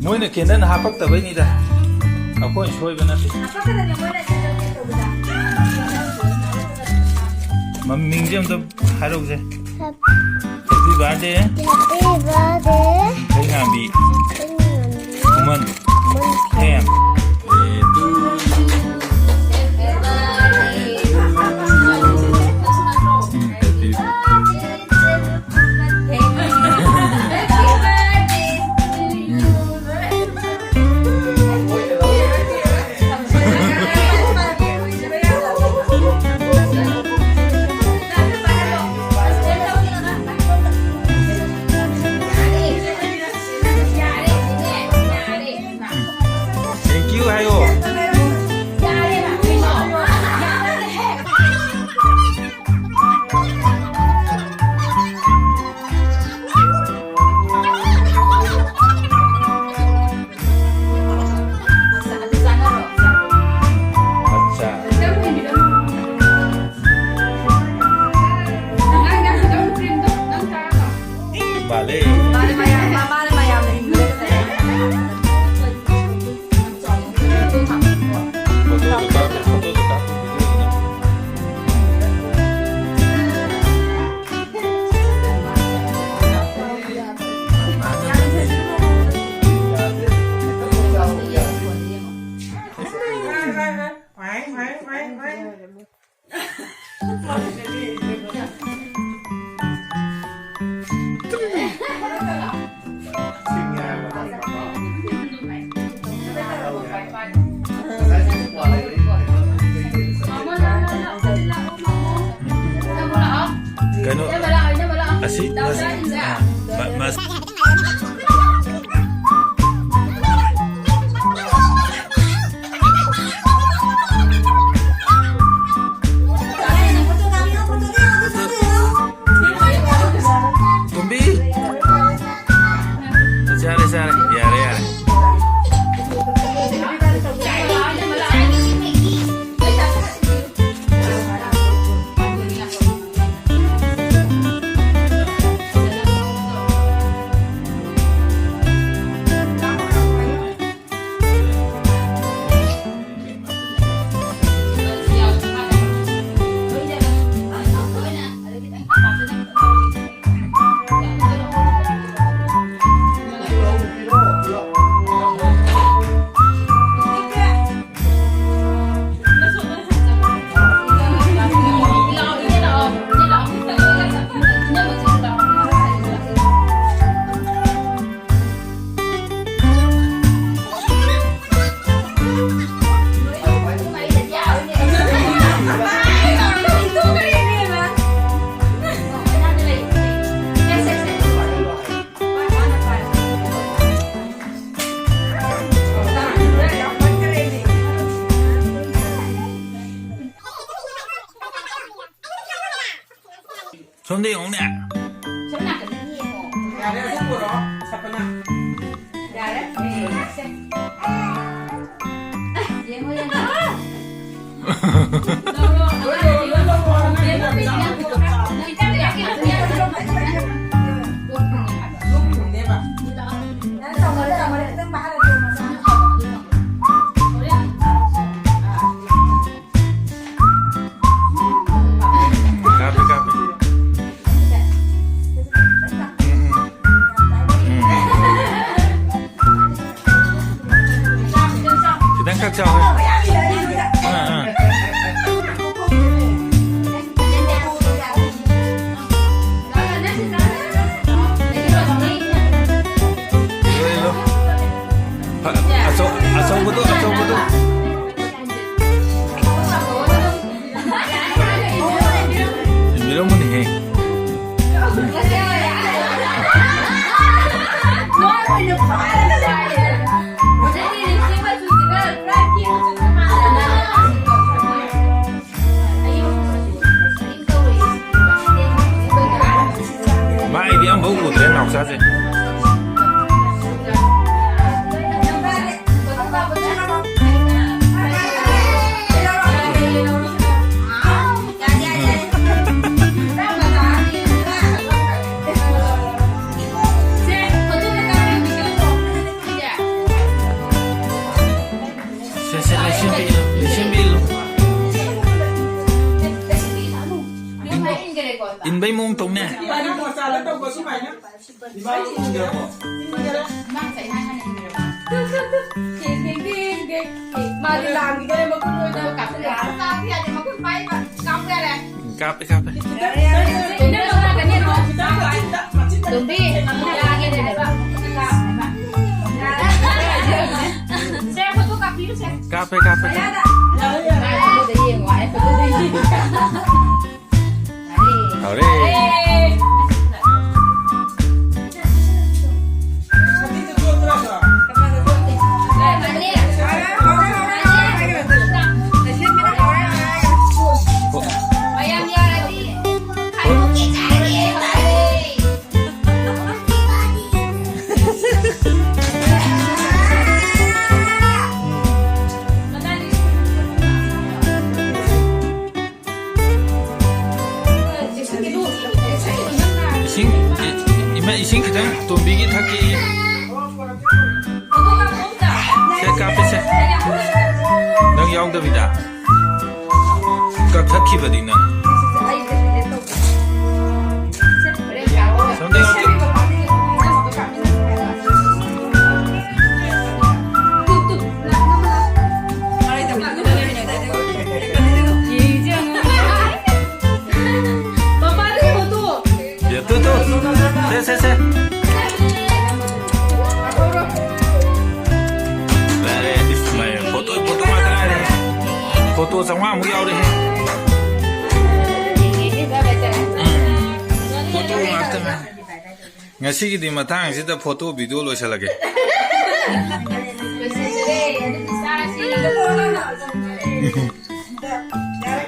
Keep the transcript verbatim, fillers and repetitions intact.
ꯃꯣꯏꯅ ꯀꯦꯟꯗꯜ ꯍꯥꯞꯄꯛꯇꯕꯩꯅꯤꯗ, ꯑꯩꯈꯣꯏ ꯁꯣꯏꯕ ꯅꯠꯇꯦ꯫ ꯃꯃꯤꯡꯁꯦ ꯑꯝꯇ ꯍꯥꯏꯔꯛꯎꯁꯦ꯫ Happy birthday꯫ Happy birthday꯫ ꯍꯩꯉꯥꯟꯕꯤ꯫ ꯍꯩꯉꯥꯟꯕꯤ꯫ Khuman. Khuman. ꯊꯦꯝ꯫ Thank you ꯍꯥꯏꯌꯣ꯫ ꯑꯠꯆꯥ꯫ ꯃꯥꯜꯂꯦ꯫ ꯃꯥꯅ ꯃꯌꯥꯝ, ꯃꯥꯅ ꯃꯌꯥꯝꯅ ꯏꯟꯕꯗ ꯀꯩꯅꯣ, ꯑꯁꯤ, ꯑꯁꯤ, ꯑ, ꯃ-, ꯃ-, ꯁꯣꯝꯗ ꯌꯦꯡꯉꯨꯅꯦ꯫ ꯁꯣꯝ ꯅꯥꯀꯟꯗ ꯌꯦꯡꯉꯣ꯫ ꯌꯥꯔꯦ, ꯑꯗꯨ ꯄꯨꯔꯛꯑꯣ, ꯁꯄꯅꯥ꯫ ꯌꯥꯔꯦ? ꯁꯦ꯫ ꯌꯦꯡꯉꯣ, ꯌꯦꯡꯉꯣ꯫ ꯂꯧꯔꯣ, ꯂꯧꯔꯣ, ꯂꯧꯔꯣ, ꯂꯧꯔꯣ, ꯂꯧꯔꯣ꯫ ꯂꯣꯛ ꯊꯨꯡꯉꯦ ꯍꯥꯏꯕ꯫ ꯂꯣꯛ ꯊꯨꯡꯉꯦꯕ꯫ ꯅꯪ ꯆꯥꯎꯃꯜꯂꯦ, ꯆꯥꯎꯃꯜꯂꯦ, ꯈꯤꯇꯪ ꯄꯥꯍꯜꯂꯁꯦ ꯃꯆꯥ꯫ ꯍꯣꯔꯦꯟ꯫ ꯀꯥꯞꯄꯦ, ꯀꯥꯞꯄꯦ꯫ ꯎꯝ, ꯎꯝ꯫ ꯎꯝ꯫ ꯈꯤꯇꯪ ꯈꯛ ꯆꯥꯎꯍꯦ꯫ ꯑꯥ, ꯑꯥ꯫ ꯂꯣꯏ, ꯂꯣꯏ꯫ ꯐ-, ꯑꯆꯧ-, ꯑꯆꯧꯕꯗꯣ, ꯑꯆꯧꯕꯗꯣ꯫ ꯊꯤꯟꯕꯤꯔꯝꯃꯨꯅꯦꯍꯦ꯫ ꯃꯥꯏꯗꯤ ꯑꯝꯐꯥꯎ ꯎꯗ꯭ꯔꯦ ꯅꯥꯎꯆꯥꯁꯦ꯫ ꯁꯦ, ꯁꯦ, ꯂꯩꯁꯦꯝꯕꯤ ꯏꯜꯂꯨ, ꯂꯩꯁꯦꯝꯕꯤ ꯏꯜꯂꯨ꯫ ꯏꯟꯕ-, ꯏꯟꯕꯩ ꯃꯑꯣꯡ ꯇꯧꯅꯦ꯫ ꯏꯕꯥꯅꯤ ꯃꯣꯆꯥ ꯂꯧꯊꯣꯛꯄ ꯁꯨꯃꯥꯏꯅ꯫ ꯏꯕꯥꯅꯤ ꯏꯟꯒꯦꯔꯀꯣ? ꯃꯥꯗꯤ ꯂꯥꯡꯈꯤꯗꯣꯔꯦ, ꯃꯈꯨꯠ ꯂꯣꯏꯅ ꯀꯥꯞꯁꯤꯜꯂꯦ꯫ ꯀꯥꯞꯄ ꯌꯥꯗꯦ, ꯃꯈꯨꯠ ꯄꯥꯏꯕ꯫ ꯀꯥꯞꯄ ꯌꯥꯔꯦ꯫ ꯀꯥꯞꯄꯦ, ꯀꯥꯞꯄꯦ꯫ ꯌꯥꯔꯦ, ꯌꯥꯔꯦ, ꯌꯥꯔꯦ꯫ ꯇꯣꯝꯕꯤ, ꯌꯥꯒꯦꯅꯦ ꯍꯥꯏꯕ꯫ ꯁꯦ, ꯐꯣꯇꯣ ꯀꯥꯞꯄꯤꯌꯨ, ꯁꯦ꯫ ꯀꯥꯞꯄꯦ, ꯀꯥꯞꯄꯦ, ꯀꯥꯞꯄꯦ꯫ ꯃꯥꯏ ꯐꯣꯇꯣꯗ ꯌꯦꯡꯉꯣ ꯍꯥꯏ, ꯐꯣꯇꯣꯗ ꯌꯦꯡꯉꯣ꯫ ꯍꯧꯔꯦ꯫ ꯃꯌꯥꯝ ꯌꯥꯔꯗꯤ ꯈꯥꯏꯗꯣꯛꯈꯤꯁꯦ꯫ ꯇꯣꯝꯕꯤꯒꯤ ꯊꯛꯀꯤ꯫ ꯁꯦ, ꯀꯥꯞꯄꯁꯦ꯫ ꯅꯪ ꯌꯥꯎꯗꯕꯤꯗ꯫ ꯀꯛꯊꯠꯈꯤꯕꯗꯤ ꯅꯪ꯫ ꯁꯣꯝꯗ ꯌꯥꯎꯗꯦ꯫ ꯌꯦ, ꯇꯨ, ꯇꯨ꯫ ꯁꯦ, ꯁꯦ, ꯁꯦ꯫ ꯂꯥꯛꯑꯦ꯫ ꯏꯁ, ꯃꯥꯏ ꯐꯣꯇꯣ, ꯐꯣꯇꯣ ꯉꯥꯛꯇ ꯉꯥꯏꯔꯦ꯫ ꯐꯣꯇꯣ ꯆꯥꯝꯃꯉꯥꯃꯨꯛ ꯌꯥꯎꯔꯦꯍꯦ꯫ ꯎꯝ꯫ ꯐꯣꯇꯣ ꯉꯥꯛꯇ ꯉꯥꯏꯔꯦ꯫ ꯉꯁꯤꯒꯤꯗꯤ ꯃꯇꯥꯡꯁꯤꯗ ꯐꯣꯇꯣ ꯚꯤꯗꯤꯑꯣ ꯂꯣꯏꯁꯤꯜꯂꯒꯦ꯫